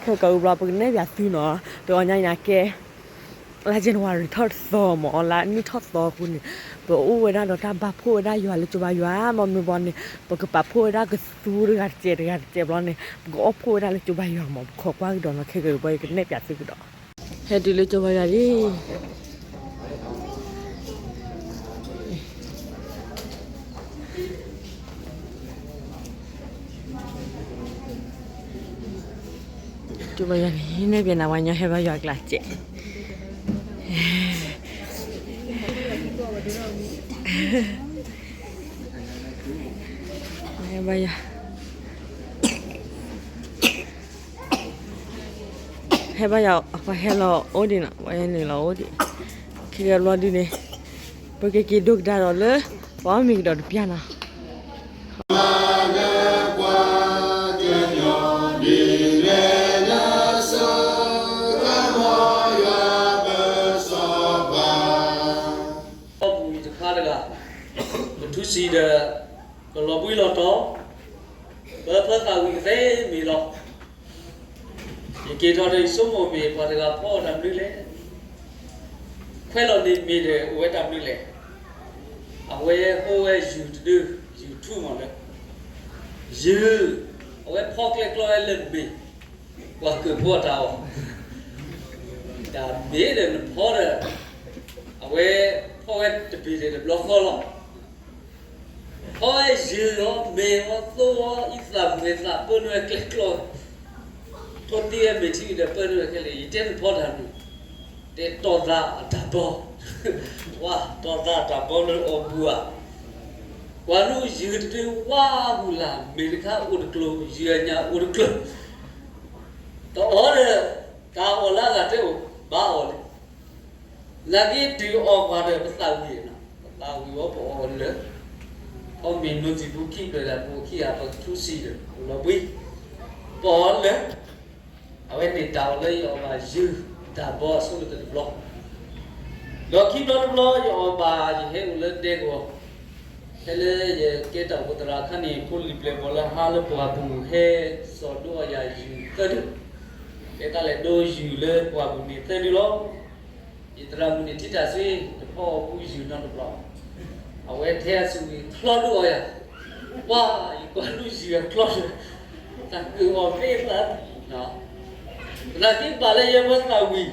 ခဲကီၢ်အံၤဘျီ ပကနဲၣ်ပၠးသုနီၤ, တဂီၤညါအံၤန့ၣ်ကဲ လါ January ထီၣ်သီမး, လါနံၣ်ထီၣ်သီအပူၤန့ၣ် ပအိၣ်ဝဲဒၣ်ဒီးတၢ်ဘၣ်ဖှိၣ်ဝဲဒၣ်ယွၤလၢကၠိဘါယွၤ, မ့မ့ၢ်ဘီန့ၣ် ပကပာ်ဖှိၣ်ဝဲဒၣ်ကသူတဂၤတစဲးတဂၤတစဲးဘျီန့ၣ် ပကအီၣ်ဖှိၣ်ဝဲဒၣ်လၢကၠိဘါယွၤမး, ပခိးကွၢ်ကဒီးနီၤ, ခဲကီၢ်အံၤဘျီ ယကနဲၣ်ပၠးသုကဒီး, ဟဲတုၤလၢကၠိဘါယွၤလံ. ကၠိဘါယွၤန့ၣ် နဲၣ်ပၠးနၤ ပှၤညီဟဲဘါယွၤအကျါစဲး, ဟဲဘါယွၤ ဟဲဘါယွၤ ပှၤဟဲလီၤအိၣ်ဒံးနီၤ, ပှၤဟဲနုာ်လီၤအိၣ်ဒံး, ခဲကဘျီဒုန့ၣ် ပကက့ၤဒိကဒါဒီးလၢ ပှၤမ့ၢ်ကဒီးတပျၢ်နီၤ. အပူၤတခါတဂၤ, ပထူစံးဒီး ပလီၤဘှံးလီၤတီၤ, ပဖၢသးဝံၣ်ကသ့မ့ၢ်လီၤ. ယက့ၤထီၣ်ဒီးယဆိကမိၣ်မ့ၢ်ပှၤတဂၤဖီအီၣ်တၢ်မနုၤလဲၣ်, ခွဲးလီၤန့ၢ်မ့ၤဒီးအိၣ်ဝဲတၢ်မနုၤလဲၣ်. အဝဲဟိဝဲယုၢ်တဒု, ယုၢ်ထူမးလၢ ယုၢ်, အဝဲဖီကျဲကျီဝဲလၢမ့ၤ, ပှၤကၢၢ်ဖီအီၣ်တၢ်အီၣ်, တၢ်မ့ၢ်ဒီးနဖီဒီး အဝဲဖီဝဲတဘ့ၣ်ဒီးတဘျီဃီလီၤ. ဖီဝဲယုၢ်အီၤ မ့ၤအီၤ သိအီၤ အံသၣ်မုာ်သးပၢနုာ်ဝဲကျဲကျီ, ထိးသံဝဲမ့ၤထံဒီးပၢနုာ်ဝဲခဲလၢာ်, ယတဲနဖီတၢ်မနုၤ, တဲတီၢ်သးအတၢ်ဘီ, ဝါ တီၢ်သးအတၢ်ဘီလၢအီၣ်ဘူးဧါ, ကွၢ်လူယုၢ်တဒုဝါပူၤလၢ် မ့ၤတခါအိၣ်တကျိၤ ယုၢ်အညၣ်အိၣ်တကျိၤ, တအီၣ်ဒီး တၢ်အီၣ်လၢအဂၤတဲအိၣ် ဘၣ်အီၣ်လံ. နာ်က့တုၤအီၣ်ပှၤဒီးပသးဝံၣ်နီၤ, ပသးဝံၣ်ဝဲပအီၣ်လၢာ်, အီၣ်မ့ၤနိစံာ်ပူၤခံဖျၢၣ်ဒီး ပအိၣ်ခံဂၤ ပထူစံာ်ဒီး ပလီၤဘှံး, ပအီၣ်လၢာ်, အဝဲန့ၣ်တၢ်အီၣ်လၢယအီၣ်ဘၣ်ယုၢ်တၢ်ဘီအဆိကတၢၢ်တဘျီ, ဒီးခံဘျီတဘျီ ယအီၣ်ဘၣ်ယဟဲအိၣ်လၢဒဲကဝီၤ, ဖဲလၢယကဲတၢ်အိၣ်ဖှိၣ်သရၣ်အခါန့ၣ် ဖိလံၤပျဲၢ်ဘီၣ်လၢဟါလၢပှၢ်ပူၤဟဲစိာ်ဒိအီၣ်ယၤယုၢ်သၢဒု, ကဲတၢ်လဲၤဒိယုၢ်လၢပှၢ်ပူၤန့ၣ်သၢဒုလီၤ. ယသရၣ်မုၣ်န့ၣ်ထံၣ်တၢ်ဆူ တဖီအီၣ်ဘူးယုၢ်နီတဘျီ, အဝဲထဲအဆူၣ်ဝံၤချီဒိအီၣ်ယၤ, ပှၤ ယကွၢ်လူယုၢ်အချီ, တၢ်ကၢၣ်အီၣ်သ့သး, သနာ်က့ဘၣ်လၢယဲပသးဝံၣ်,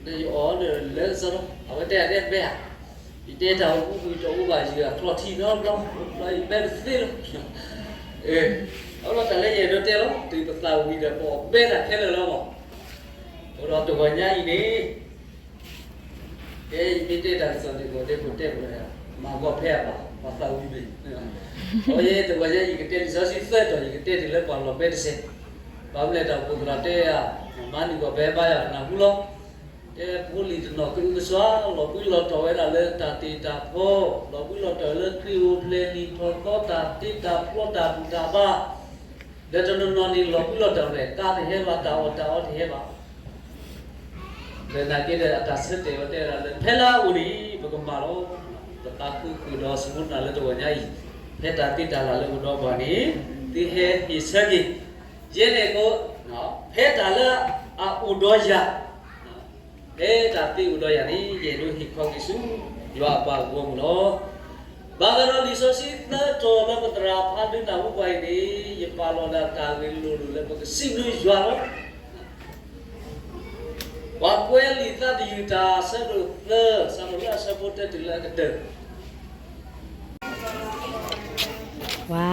ဒီးယအီၣ်ဒီးလၢကစီဒီ, အဝဲတဲအတဲဘဲဧါ, ယတဲတၢ်အိၣ်ဘူးပူၤ တအိၣ်ဘၣ်ယုၢ်အချီထံနီတဘျီ, ဘျီယဘဲတသ့လီၤ. အလီၤတၢ်လၢယအဲၣ်ဒိးတဲလီၤ, တုၤပသးဝံၣ်ဒီးပအီၣ်ဘဲတၢ်ခဲလၢာ်လီၤမး, အဃိဒီးတဂီၤညါအံၤန့ၣ် ကဲ ယမ့ၢ်တဲတၢ်ကစီၣ်န့ၣ် ကတဲပူၤတဲပူၤ, မၤဂီၤဖဲအဘၣ် ပှၤသးဝံၣ်မ့ၢ်, အဝဲယဲတဂီၤညါ ယကတဲလံာ်စီဆှံသၢတီၤ ယကတဲတုၤလၢပှၤလီၤဘဲတစဲး, ဘၣ်မနုၤလဲၣ် တၢ်အိၣ်ဖှိၣ်သရၣ်တဲယၤ, မၤနုာ်ဂီၤဖဲဘါယွၤကနၢ်ဟူလီၤ. တဲဖိလံၤတနီၤက့ၤကစၢ် လီၤဘှံးလီၤတီၤဝဲဒၣ်လၢတၢ်တ့တၢ်ဖီ, လီၤဘှံးလီၤတီၤလၢခရံာ်အိၣ်ဖျဲၣ်လံာ်ထီၣ်သီတၢ်တ့တၢ်ဖျီတၢ်ဘူၣ်တၢ်ဘါ, ဒီးတနီၤနီၤန့ၣ် လီၤဘှံးလီၤတီၤဖဲ ကါတဟဲဘၣ် တၢ်အီၣ်တၢ်အီတဟဲဘၣ် ဒီးနာ်က့ဒီး အတၢ်ဆၢတဲာ်ဝဲတဲဒၣ်လၢ ဖဲလၢအအိၣ်န့ၣ် ပကမၤလီၤ. ပသးခုဃုာ်ဒီးစမူနၤလၢတဂီၤညါအံၤ, ဖဲတၢ်သ့တၢ်လၢ်လၢအိၣ်ဒီးပှၤန့ၣ် သုဟဲဟ့ၣ်ဆၢက့ၤ, ယဲန့ၣ်ကိး, ဖဲတၢ်လၢအအိၣ်ဒီးယၤ, ဖဲတၢ်သ့အိၣ်ဒီးယၤန့ၣ် ယအဲၣ်ဒိးဟ့ၣ်ခီက့ၤဆူ ယွၤအပှၤဂီၢ်မုၢ်လီၤ. ဘၣ်ဃးဒီးလံာ်စီဆှံသၢတီၤလၢပသရၣ်ဖးဒိၣ်နၢ်ဟူပှၤအံၤန့ၣ် ယပာ်လီၤဒၣ်တၢ်ဂ့ၢ်လိၤလိၤလၢပကစံးဘျုးယွၤလီၤ. ပှၤကွဲးလံာ်သးတယုၢ်တၢ်အဆၢဒိၣ်သၢ, စးထီၣ်လၢအဆၢဖိတၢတုၤလၢအကတၢၢ်. ဝါ,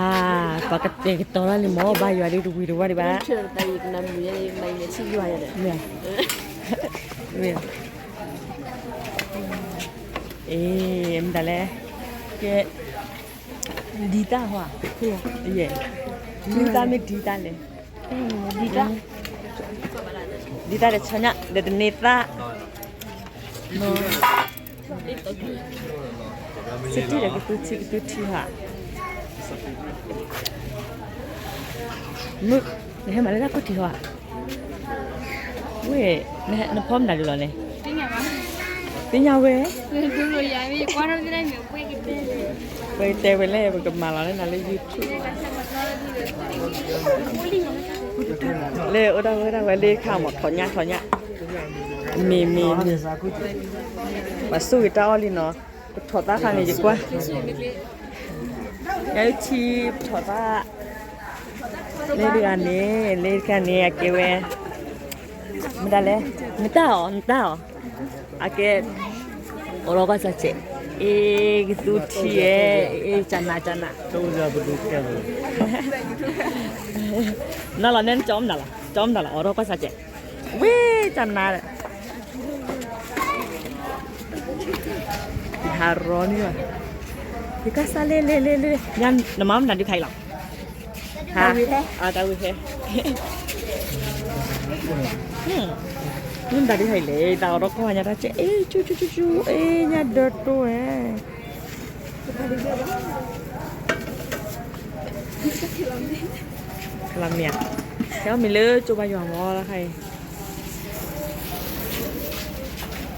ပှၤကတဲာ်ကတီၤလၢန့ၣ်မ့ၢ် ဘါယွၤဒ်တဝံၤတဝါဒံးဘၣ်. အ့, မတၤလဲၣ်, ကဲ, ဒံတၢ်ဟီ, ယဲ, ဒံတၢ်မ့ၢ်ဒံတၢ်လဲၣ်, ဒံတၢ်, ဒံတၢ်ဒီးဆီညၣ် ဒီးတန့သၣ် စတံၢ်ဒီးကသူထံကသူထံဟီ, မုၢ်, နဟဲမၤလၢတၢ်ခိၣ်ထံးဟီ, ဝ့ၢ်, နဖီမနုၤဒ်လီၤန့ၣ်, သ့ၣ်ညါဝဲ, ပတဲဝဲလဲၣ် ပကမၤလီၤလၢနၤလၢ YouTube. လၢအိၣ်ဒၣ်ဝဲဒၣ်ဝဲလၢခါမး ထီၣ်ညၣ်ထီၣ်ညၣ်, မ့ၢ်မ့ၢ်မ့ၢ်, ပှၤဆိၣ်ဂ့ၤတၢ်အီၣ်လံနီၤ, ကထီၣ်သၣ်ခါန့ၣ်ယကွၢ်, ညၣ်အုၣ်ထံထီၣ်သၣ်, လၢတဂၤန့ၣ် လၢတဂၤန့ၣ် အကဲဝဲ, မတၤလဲၣ်, နတၢ်အီၤ နတၢ်အီၤ အကဲ, အိၣ်ဒီးကွၢ်စၢ်စဲး, အ့ ကသူထံဧဲ, အ့ ကနၤကနၤ, နလီၤနဲနကၠီမနုၤလီၤ, ကၠီမနုၤလီၤ အိၣ်ဒီးကွၢ်စၢ်စဲး, ဝ့ၢ်ကနၤဒီး, ယဟးရီန့ၣ်ဘၣ်, ယကစၢ်လ့လ့လ့လ့, နမၤမနုၤဒုးခါအံၤလီၤ ဟါ, တၢ်ဝံၤဟဲ, မ့ၢ်မတၤဒုးဟဲလဲၣ်, တၢ်အိၣ်ဒီးကွၢ်ညါတၢ်ကဲ, အ့ ကၠူကၠူကၠူကၠူ, အ့ ညၣ်ဒၢတိၢ်ဝဲ, လီၤမ့ၢ်ဧါ, ဟဲအီၣ်မ့ၤလၢကၠိဘါယွၤမးလၢခါအံၤ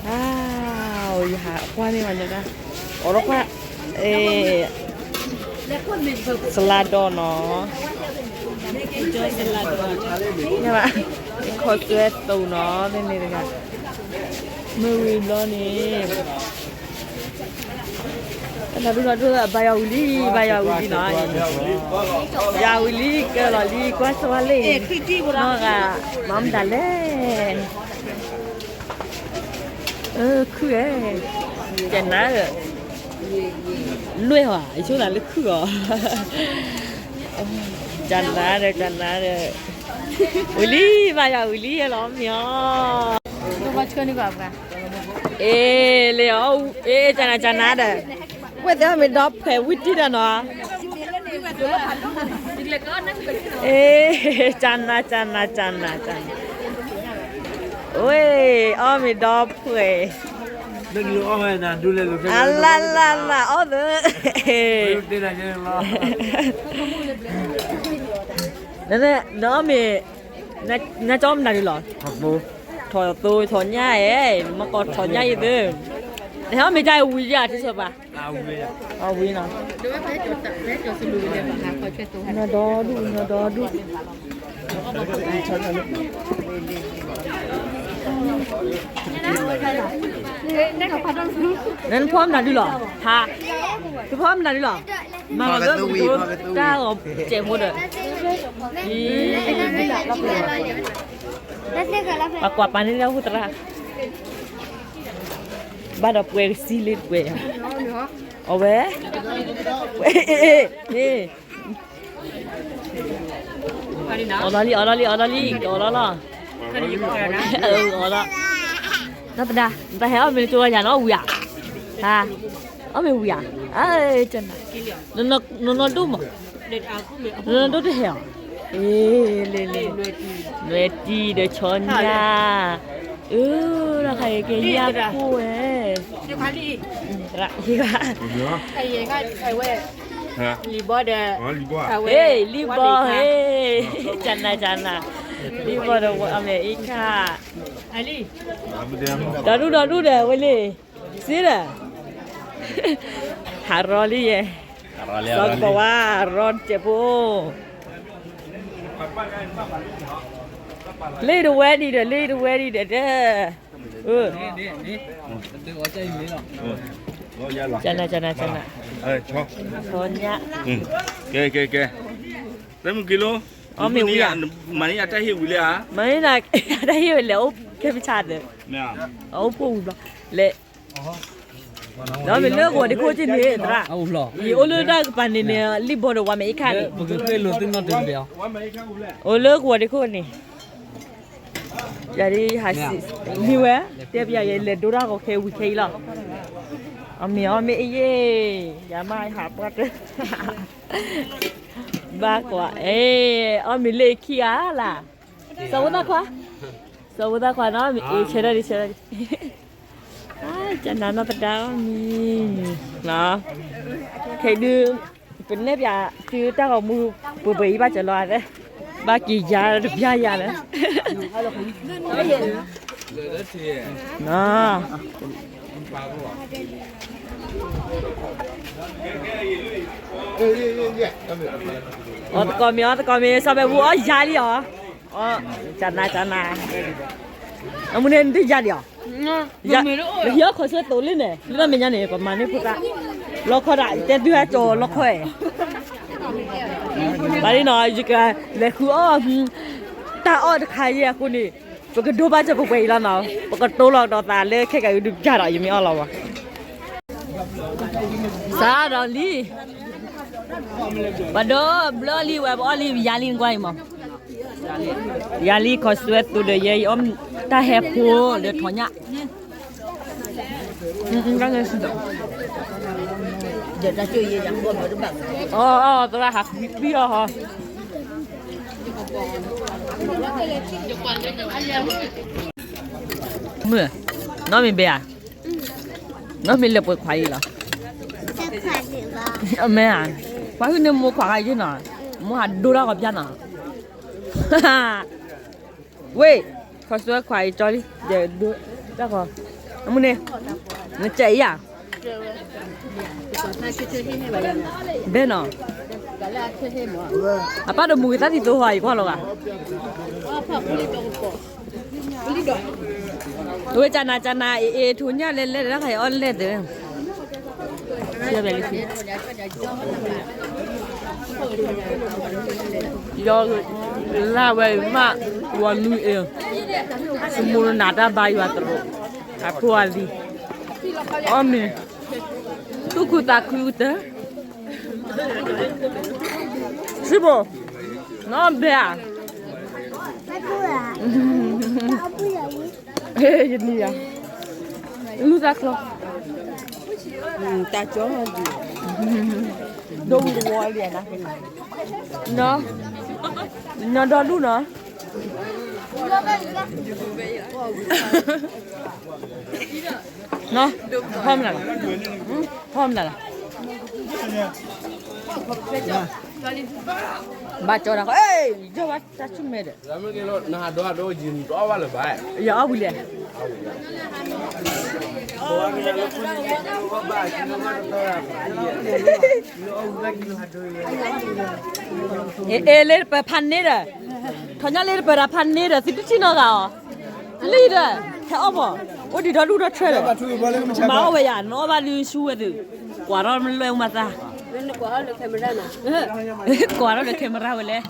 အါ, ယဟးကွၢ်န့ၢ်ဝဲညါတၢ်, အိၣ်ဒီးကွၢ်, အ့, စလါဒီနီၤ, ခီၣ်စွဲသိနီၤ, ဖဲန့ၣ်တဂၤ, မ့ၢ်ဝံၤဘျီန့ၣ် တၢ်ဒူၣ်ထီဒူၣ် ဘါယွၤဝံၤလံ ဘါယွၤဝံၤလံနီၤ, ယွၤဝံၤလံ ကလီၤလံ ကွၢ်ဆိဝဲလၢအံၤ, နီၢ်ဂၤ, မၤမတၤလဲၣ်, ခုၣ်ဧဲ, ကနၤဒီး, လွဲၢ်ဧါ ယဆိနၤလၢခုၣ်အီၤ, ကနၤဒီး ကနၤဒီး, ဝံၤလံ ဘါယွၤဝံၤလံ ဟဲလီၤမ့ၢ်အီၤ အ့ လၢအီၤ အ့ ကနၤ ကနၤဒီး, ဝဲသ့ၣ်အီၣ်မ့ၤဒီဖှဲးဝံတံၢ်ဒီးနီၤ, အ့ ကနၤ ကနၤ ကနၤ ကနၤ, ဝဲ အီၣ်မ့ၤဒီဖှဲး, အလၢ်လၢ်လၢ် အီၣ်သၢ, နအီၣ်မ့ၤ, နကၠီမနုၤဒုးလီၤ, ထီၣ်သိ ထီၣ်ညၣ်ဧဲ, မ့ၢ်ကီးထီၣ်ညၣ်ဧဲ, နဟဲအီၣ်မ့ၤတၢ်အံၤဝံၤယၤ ထံဆၢပၤ, အဝံၤနီၤ, နီၢ်ဒီဒူၣ် နီၢ်ဒီဒူၣ်, နဖီမနုၤဒုးလီၤ, ဟါ, နဖီမနုၤဒုးလီၤ, ဟါ, မၤဂၤလၢပကတိၤတၢ်ဂီၤစဲးဖိဒီး, ပှၤကွၢ်ပာ်န့ၢ်လၢဟူသရၣ်, ဘၣ်ဒီးပှဲၤကစံလၢပှဲၤ, အဝဲ, အီၣ်လီၤလံ အီၣ်လီၤလံ အီၣ်လီၤလံ ကီၣ်လီၤလီၤ, အီၣ်လီၤ, နသဒါ နတၢ်ဟဲအီၣ်မ့ၤလၢကၠိဝဲယၤနီၤ ဝံၤဧါ, ဟါ, အီၣ်မ့ၤဝံၤဧါ, နနီၢ်ဒိၣ်မး, နနီၢ်ဒိၣ်တဟဲအီၤ, အ့ လ့လ့, နွဲၣ်တံၢ်ဒီးဆီညၣ်, အၢ ဒီးခါအံၤကဲယၢ်ခိၣ်ဝဲ, သရၣ်, ဟ့ၣ်ဘၣ်, ဟ့ၣ် လံဘီဒီး, ဟ့ၣ် လံဘီ ဟ့ၣ်, ကနၤကနၤ, လံဘီဒီးဝဲအမဲာ်အ့ခၣ်, ဒီဒူၣ်ဒီဒူၣ်ဒီးဝဲလံ, စ့ဒီး, ဟးရီလံယဲ, စီၤကပီၤဝါ ရီတစဲးဖိ လ့တဝဲဒံးဒီး လ့တဝဲဒံးဒီးတဲ, ကနၤ ကနၤ ကနၤ, ဆီညၣ်, ကဲ ကဲ ကဲ, သဲမုၢ်က့ၤလိ, အီၣ်မ့ၤဝံၤဧါ, မၤန့ၢ်ယတၢ်ဟ့ၣ်ဝံၤလံဧါ, မၤန့ၢ်ယတၢ်ဟ့ၣ်ဝံၤလံ အိၣ်ခဲမုၢ်ဆါဒီး, အအိၣ်ဖှိၣ်ဝံၤဘျီ, လဲၤ ဒီးမ့ၢ်လၢကဝီၤတခိၣ်က့န့ၣ် သရၣ်, ယအိၣ်လၢတၢ်ကပၤန့ၣ်န့ၣ် လံၣ်ဘီဒီးဝါမဲာ်အ့ခၣ်န့ၣ်, အိၣ်လၢကဝီၤတခိၣ်န့ၣ်, ယၤဒ်ဟးစံး, မ့ၢ်ဝဲ, တဲပယၤယလဲၤဒိတၢ်ဂီၤခဲဝံၤခဲအံၤလီၤ, အမ့ၢ်အီၣ်မ့ၢ်အယဲၢ်, ယၤမ့ၢ်ဟးပှၢ်တၢ်, ဘၣ်ကွၢ်, အီၣ်မ့ၤလၢခံဂၤလၢ်, စီၤဝဲသၣ်ခွါ, စီၤဝဲသၣ်ခွါနီၤ, မ့ၢ်အ့ဆၢထၢၣ်ဒံးဆၢထၢၣ်ဒံး ကနၤနီၢ်သဒါအီၣ်မ့ၤ, ခဲဒုး, ပနဲၣ်ပၠးသုတၢ်ဂီၤမူ, ပှဲၤပှဲၤအံၤဘၣ်စၢၤလီၤ, ဘၣ်က့ၤယၤတပျၢ်ယၤလၢ, အီၣ်သကိးမ့ၤ အီၣ်သကိးမ့ၤ စီၤဘဲဘူအီၣ်ယၤလံအီၤ အီ ကနၤကနၤ, အမုၢ်န့ၣ် နတယၤဒံးအီၤ, နဟံးအီၣ်ခီၣ်ဆၢသိးလံန့ၣ် လၢမဲာ်ညါန့ၣ် ပမၤန့ၢ်ဖိသၣ်, လီခီဒၣ် ယတဲသုဟဲကၠီၤလီခီအဲၣ်, ဘၣ်လံနီၤ ယကလဲၤဃုအီၣ် တၢ်အီၣ်တခါယဲၢ်အဃိန့ၣ် ပကဒိဘၣ်စၢၤပှဲၤပှဲၤအံၤလီၤနီၤ, ပကတိလီၤကဒီးသးလၢခဲကၤအံၤဒုးကၢ်ဒီး ယမ့ၢ်အီၣ်လီၤဝဲ စးဒီးလံ, ပဒိဘျၢလံဝဲ ပအီၣ်လံ ယၤလံနကွၢ်အံၤမး, ယၤလံခီၣ်စွဲသူဒီးယဲ ယအီၣ်တၢ်ဟဲဖိဒီးထီၣ်ညၣ်, အီၣ်အီၣ်သရၣ်ဟးဃံပံအီၣ်ဟီ, မုၢ်, နီၢ်မ့ၢ်ဘဲဧါ, နီၢ်မ့ၢ်လၢပှဲၤခွါအံၤလီၤ, အမဲဧါ, ပှၤဟုၣ်န့ၢ်မိၢ်ခွါခါယ့ၢ်နီၤ, မိၢ်ဟးဒိတၢ်ဂီၤပျၢ်နီၤ ဝ့ၢ်, ခီၣ်စွဲခွါအံၤကၠီလံ, ဒဲးဒိတၢ်ဂီၤ, အမုၢ်န့ၣ်, နစဲးအံၤဧါ, ဘဲနီၤ, အပၢ်တမူဂ့ၤသၣ်သံသိဟီအံၤကွၢ်လီၤဂာ် အဝဲကနၤကနၤအ့ၣ်အ့ၣ်ထူညၣ်လဲၤလဲၤတၢ်ခါအံၤအီၣ်လဲၤသ့, ယီၤလၢဝဲမး, ဝၤနွံအ့ၣ်, သမူနနၤတၢ်ဘါယွၤတရိး, အဖိအလံၤ, အီၣ်မ့ၤ, သူၣ်ခုသးခုကတၢၢ် စံဘိ, နီၢ်ဘဲဧါ, ယနံၤဧါ, လူၢ်တၢ်ချီ, တၢ်ကၠီ, ဒိၣ်ဝံၤတဝီလံ, နီၢ်, နီၢ်ဒီဒူၣ်နီၤ နီၢ်, ဖီမနုၤလီၤ, ဖီမနုၤလီၤ, ဘၣ်ကၠီတၢ်ဃီ, ယီၤဘၣ်တၢ်ဆူၣ်မဲာ်ဒီး, ယအီၣ်ဝံၤလဲၣ်, အ့ၣ် လ့တပၢၤဖးန့ၣ်ဒီး, ထီၣ်ညၣ်လ့တပၢၤတၢ်ဖးန့ၣ်ဒီး သုတထံၣ်နီတဂၤအီၤ, လံဒီး, ဟဲအီၣ်ဘီ, အိၣ်ဒံးဒီဒူၣ်ဒီထၢဒီး, မၤအီၣ်ဝဲယၤ နအီၣ်ဘၣ်လၢဆူဝဲသုး, ကွၢ်ထီၣ်မလွဲၢ်မၤသး, ကွၢ်ထီၣ်ဒီး camera ဝဲလဲၣ်,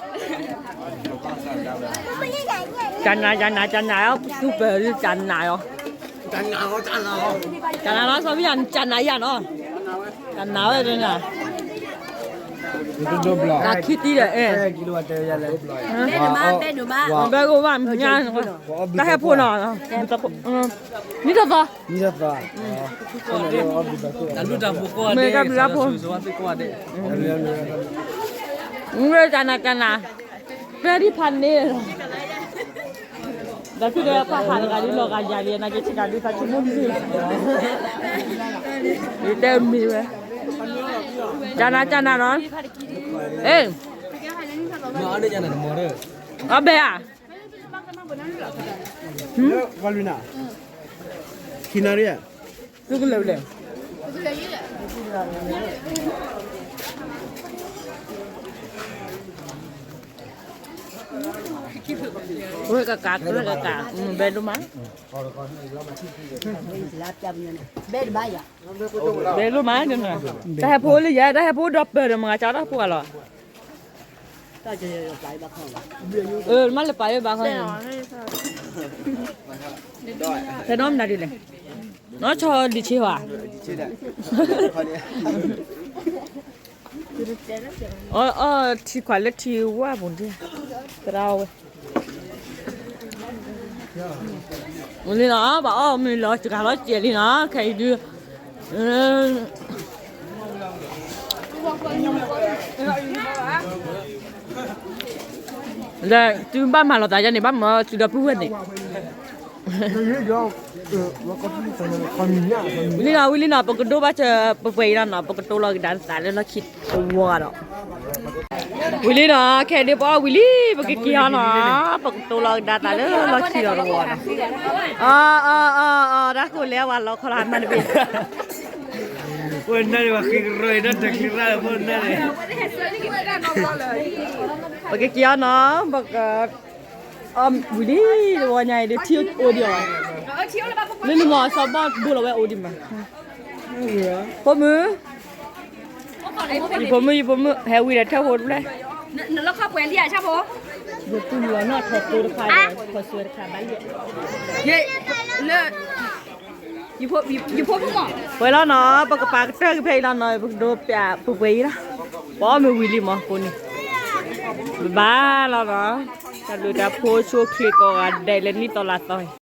ကနၤကနၤကနၤအီၤ သူပၢၤလၢကနၤအီၤ ကနၤလီၤ စီၤမံယၤ ကနၤယၤနီၤ, ကနၤဝဲဒၣ်နၤ, တၢ်ခံတံၢ်ဒီးအဲၣ်, ဘဲကအိၣ်ဘၣ်မညါ, တၢ်ဟဲဖိနီၤ, နံၣ်တသီ, မ့ၢ်တၢ်ဘျုးတၢ်ဖှိၣ်, မ့ၢ်ကနၤကနၤ, ပဲဒံဖးန့ၣ်လီၤ ဒီးခုဒီးပှၤဟးတဂၤဒ်လီၤဂာ်ယၤလံ နာ်က့ဆ့ကၤဒုးသးဆိကမိၣ်မုၢ်, ယတဲမ့ၢ်ဝဲ, ကနၤကနၤနီၤ, အ့ၣ်, အဘဲဧါ, သုကလဲၤလဲၣ် ဝဲကကး ဝဲကကး ဘဲဒိၣ်မး, ဘဲဒိၣ်မး, တၢ်ဟဲဖိလၢယဲ တၢ်ဟဲဖိဒီးပၢၤဒီးမၤကၠီတၢ်ဖိဂၤလီၤ, မ့ၢ်လၢပာ်လၢဘၣ်ခီ, ဖဲနီၢ်မနုၤဒ်လဲၣ်, နီၢ်ဆီဒံးဆ့ဝါ အီၣ်ထံခွးလၢထံဝါပူၤဒၣ်, သရၣ်ဝဲ, လံနီၤ ဘၣ်အီၣ်မ့ၤလီၤစှၤလီၤစဲးလံနီၤ ခဲအံၤဒုး, ဒီးသုဘၣ်မၤလီၤသးယါန့ၣ် ဘၣ်မၤသုဒီပုၢ်ဝဲၢ်န့ၣ် ဝံၤလံနီၤ ဝံၤလံနီၤ ပကဒိဘၣ်စၢၤပှဲၤပှဲၤအံၤလီၤနီၤ ပကတိလီၤကဒါသးလၢလီၢ်ခံတဝီဒီး, ဝံၤလံနီၤ ခဲဒုးပအီၣ်ဝံၤလံ ပကက့ၤအီၤနီၤ ပကတိလီၤကဒါသးလၢလီၢ်ခံဒီးတဝီဒီး, အီ အီ အီ အီ တၢ်ဃိလဲၤဝဲလီၤခီလီၤမၤတဘ့ၣ်, ပကက့ၤအီၤနီၤ ပက ဝံၤလံ, တဝီညါအံၤ ဒ်ထံအိၣ်ဒံးအီၤ, လၢနမၤအစီၤဘီၣ်ဒိလီၤဝဲအိၣ်ဒံးမး, ဖိမုၣ်, ယဖိမုၣ် ယဖိမုၣ် ဟဲဝံၤဒီးထၢၣ်ဖိတဖျၢၣ်, နလီၢ်ခီပှဲၤလံဧါ ဆၣ်ဖိ, ယဖိမုၣ်လီၤနီၢ်ထီၣ်သိတခါ, ခီၣ်စွဲတခါဘၣ်လံ, လၢ ယဖိမုၣ်မး, ပှဲၤလီၤနီၤ, ပကပာ်ကတၢၢ်က့ၤဖဲအံၤလီၤနီၤ, ပကဒိးပျးပှဲၤပှဲၤအံၤလီၤ, ပအီၣ်မ့ၤဝံၤလံမး ကိးန့ၣ်, ဘၣ်လီၤနီၤ, တၢ်ဘျုးတၢ်ဖှိၣ်ဆိၣ်ချ့ကိးဂၤဒဲးလၢနံၣ်သီလါသီအံၤ